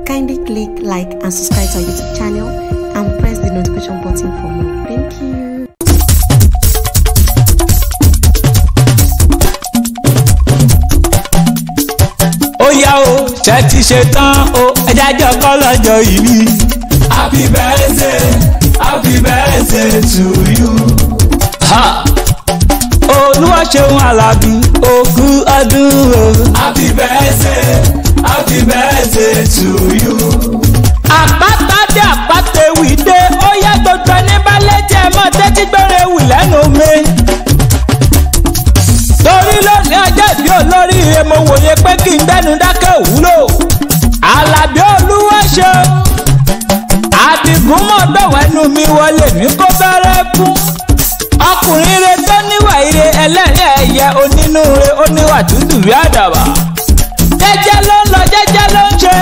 Kindly click like and subscribe to our YouTube channel and press the notification button for more. Thank you. Ó yá o, ṣe ti ṣe tán o, ẹja jọ kọ́ lọ́jọ́ ìbí. Happy birthday to you. Ha! Olúwaṣeun Àlàbí, òkú ọdún o. Happy birthday to you. Àpáta dé àpáta ewì dé, ó yá gbogbo ẹni bá létí ẹ mọ́ tẹ́tí gbére ewì lẹ́nu mi. Torí lónìí ọjọ́ ìbí olóríire mo wòye pé kí n gbẹ́nu dákẹ́ òwúlò. Àlàbí Olúwaṣeun. Àdìgún mọ̀ dọ̀wọ́ ẹnu mi wọlé mi kó bẹ̀rẹ̀ fún. Ọkùnrin re tó níwà ire ẹlẹ́rìí ẹ̀yẹ onínúure oníwà tútù bí àdàbà. Jẹ́jẹ́ ló ń lọ jẹ́jẹ́ ló ń ṣe.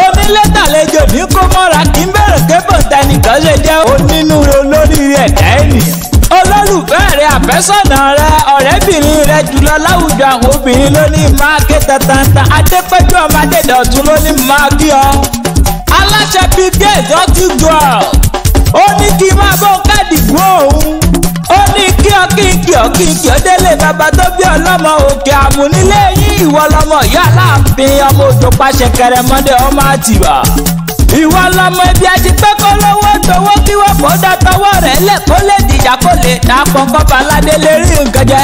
Onílé tàlejò ní kó mọ́ra kí n bẹ̀rẹ̀ kébò tẹnìkan ṣe jẹ́ onínúure olóríire ẹ̀dá ènìyàn. Olólùfẹ́ rẹ àfẹ́sọ̀nà rẹ ọ̀rẹ́bìnrin rẹ jùlọ láwùjọ àwọn obìnrin ló ní máa ké tantan. Adépẹ́jú ọmọ Adédọ̀tun ló ní máa kí ọ. Aláṣẹ bíi gate ọtí girl ó ní kí n máa bọ́ káàdì gún òun. Ó ní kí ọ kí n kí ọ kí n kí ọ délé bàbá tó bí ọlọ́mọ òkè àmúnílé yín ìwọ lọmọ ìyá aláàfin ọmọ òjò pàṣẹ kẹrẹmọdé ọmọ àtìbà. Ìwọ lọmọ ibi àti pé kó lówó towó kí wọ́n kó dátọwọ́ rẹ̀ lẹ̀ kó lè dìjà kó lè dá pọ́nkọ́ba ládé lè rí nǹkan jẹ.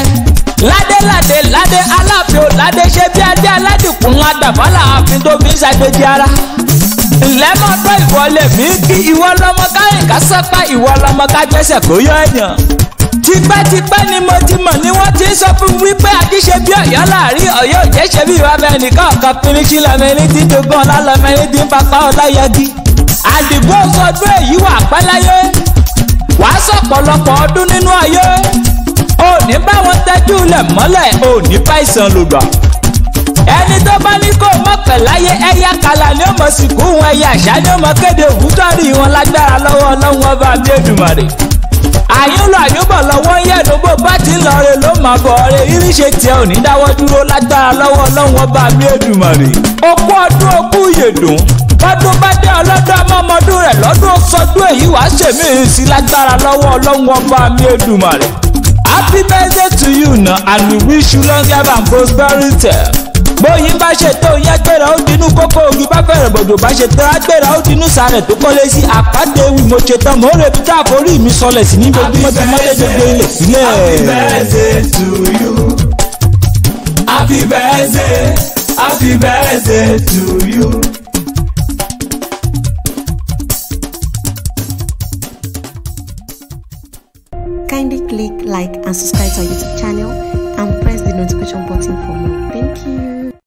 Ládé ládé ládé aláàfin ò ládé ṣe bí adé aládìkún ńlá dàbọ́là ààfin tó fi ń ṣàgbéjì ara. Lẹ́mọ̀tọ́ ìwọlé mi kí ìwọ lọmọ kárìn ká sọ́pá ìwọ lọmọ ká gbẹ́sẹ̀ kó yọ èèyàn. Tipẹ́tipẹ́ ni mo ti mọ̀ ni wọ́n ti ń sọ fún mi wípé àjíṣe bí Ọ̀yọ́ láàrin Ọ̀yọ́ òjẹ́ ṣe bí ìwà bẹ́ẹ̀ nìkan ọ̀kan pínísí lọ́mọ ẹni tí jogún ọlá lọ́mọ ẹni tí ń papá ọlá yagi. Àdìgún sọdún èyí wà pẹ́ láyé. Wàá sọ̀pọ̀lọpọ̀ ọdún nínú ayé. Ò ní bá wọn tẹ́jú lẹ̀ mọ́lẹ̀, ò ní bá ìsàn lògbà. Ẹni tó bá ní kó mọ̀pẹ̀ láyé ẹyẹ kàlà ni ó mọ̀ sìnkú wọn ẹyẹ àṣà ni ó mọ̀ kéde òkútọ́rì wọn lágbára lọ́wọ́ Ọlọ́run ọba mi Èdùmàrè. Àyúnlọ àyúnbọ̀ lọ́wọ́ ń yẹ̀nu bó bá ti ń lọ re ló máa bọ̀ re iríṣe tiẹ̀ ò ní dáwọ́ dúró lágbára lọ́wọ́ Ọlọ́run ọba mi Èdùmàrè. Okú ọdún okú ìyèdùn bọ́dún bá dé ọlọ́dún ọmọọmọdún rẹ̀ lọ́dún sọdún èyí wàá ṣèmí sí lágbára lọ́wọ́ Ọlọ́run ọba mi Èdùmàrè. Happy birthday to you na and we wish you long life and prosperity. Bóyin bá ṣe tó yẹn gbéra ó dinú kókó ogi bá fẹ̀rẹ̀ bòdò bá ṣe tán gbéra ó dinú sàrẹ̀ tó kọ́lé sí àpáta ewì mo ṣe tán mò ń rebi tá àforí mi sọlẹ̀ sí ní gbogbo tí mọ́lé gbogbo ilẹ̀ sílẹ̀. Happy birthday to you. Happy birthday to you. Kindly click like and subscribe to our YouTube channel and press the notification button for more. Thank you.